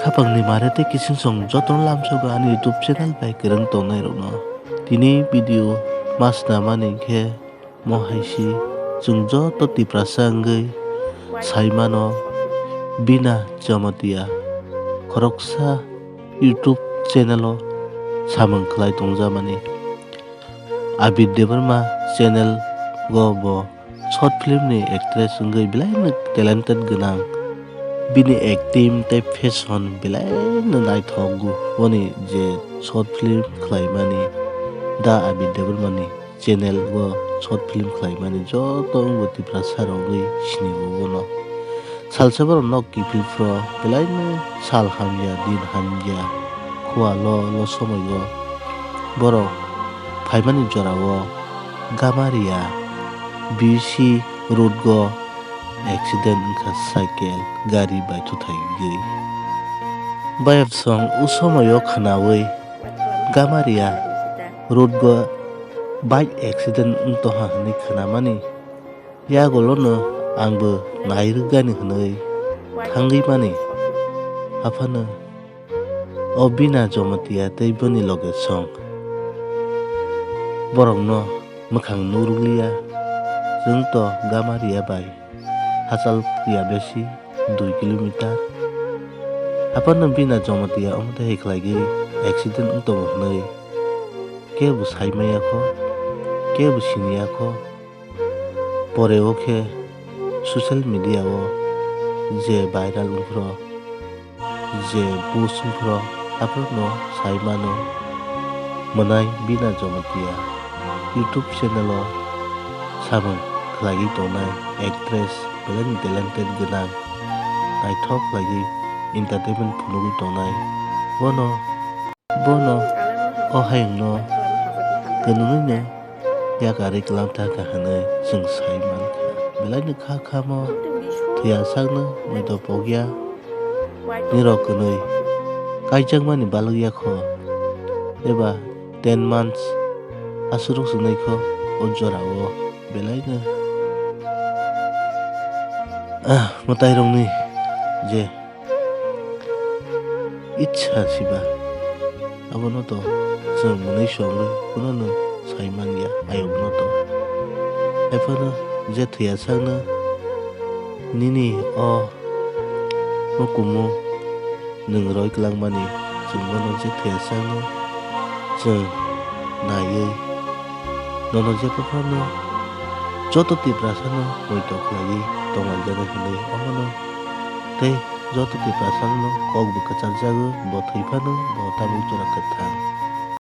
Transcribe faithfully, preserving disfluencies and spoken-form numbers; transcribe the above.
Khapangni mare tei kiching song jotono lamsogo ani YouTube channel bai kwrwng tongnairokno. Tini video ma swnamani khe mo hai si chwng joto Tiprasa wngwi sai mano Bina Jamatia khoroksa YouTube channel o samung khlai tongjamani. Abir Debbarma channel o bo short film ni actress wngwi belai no talented gwnang. Bini acting tei fashion belai no naithok go. Boni je short film khlaimani, Da Abir Debbarma ni channel o short film khlaimani joto wngbo Tiprasa rogwi sini o bono. Salsa borok nok kiphil phro belai no sal hamya din hamya khua lo lo somoi o borok phaimani jora o Gamaria B C road o accident wngkha cycle gari bai thuthai gwi. Bayapsong o somoi o khwnawi Gamaria road o bike accident wng tongha hwnwi khwnamani yagulono angbo nairwkgani hwnwi thangwi mani. Aphano o Bina Jamatia tei boni loge song borokno mwkhang nukrwkliya. Chwng to Gamaria bai hachal ya besi dui kilometer. Aphano Bina Jamatia omo tei hai khlaigwi accident wng tongo hwnwi kebo sai maya kho, kebo siniya kho. Pore o khe social media o je viral wngphro, je post wngphro, aphano sai mano mwnai Bina Jamatia YouTube channel o samung khlaiwi tongnai actress belai ni talented gwnang, naithok khlaiwi entertainment phunugwi tongnai. Bono, bono o hayungno kwnwino yakarwi kwlangthar kha hwnwi chwng sai mankha. Belai ni kha khamo thwiya sakno muido pokya. Nirok kwnwi kaijakmani balwk ya kho, eba ten months aswrwk swngnai kho o jorao. Belaino, ah, mwtairokni je itsa siba, abono to chwng mwnwi songwi phunano sai manya ayokno to. Haiphano je thwiya sakno nini o hukumu nwng roi kwlangmani chwng bono je thwiya sakno chwng naiwi nono jepha phano joto Tiprasano muitok khlaiwi tonglaijani hwnwi omono tei joto Tiprasano kok bo kwcharjago, bo thwi phano bo tabuk jora kwthang.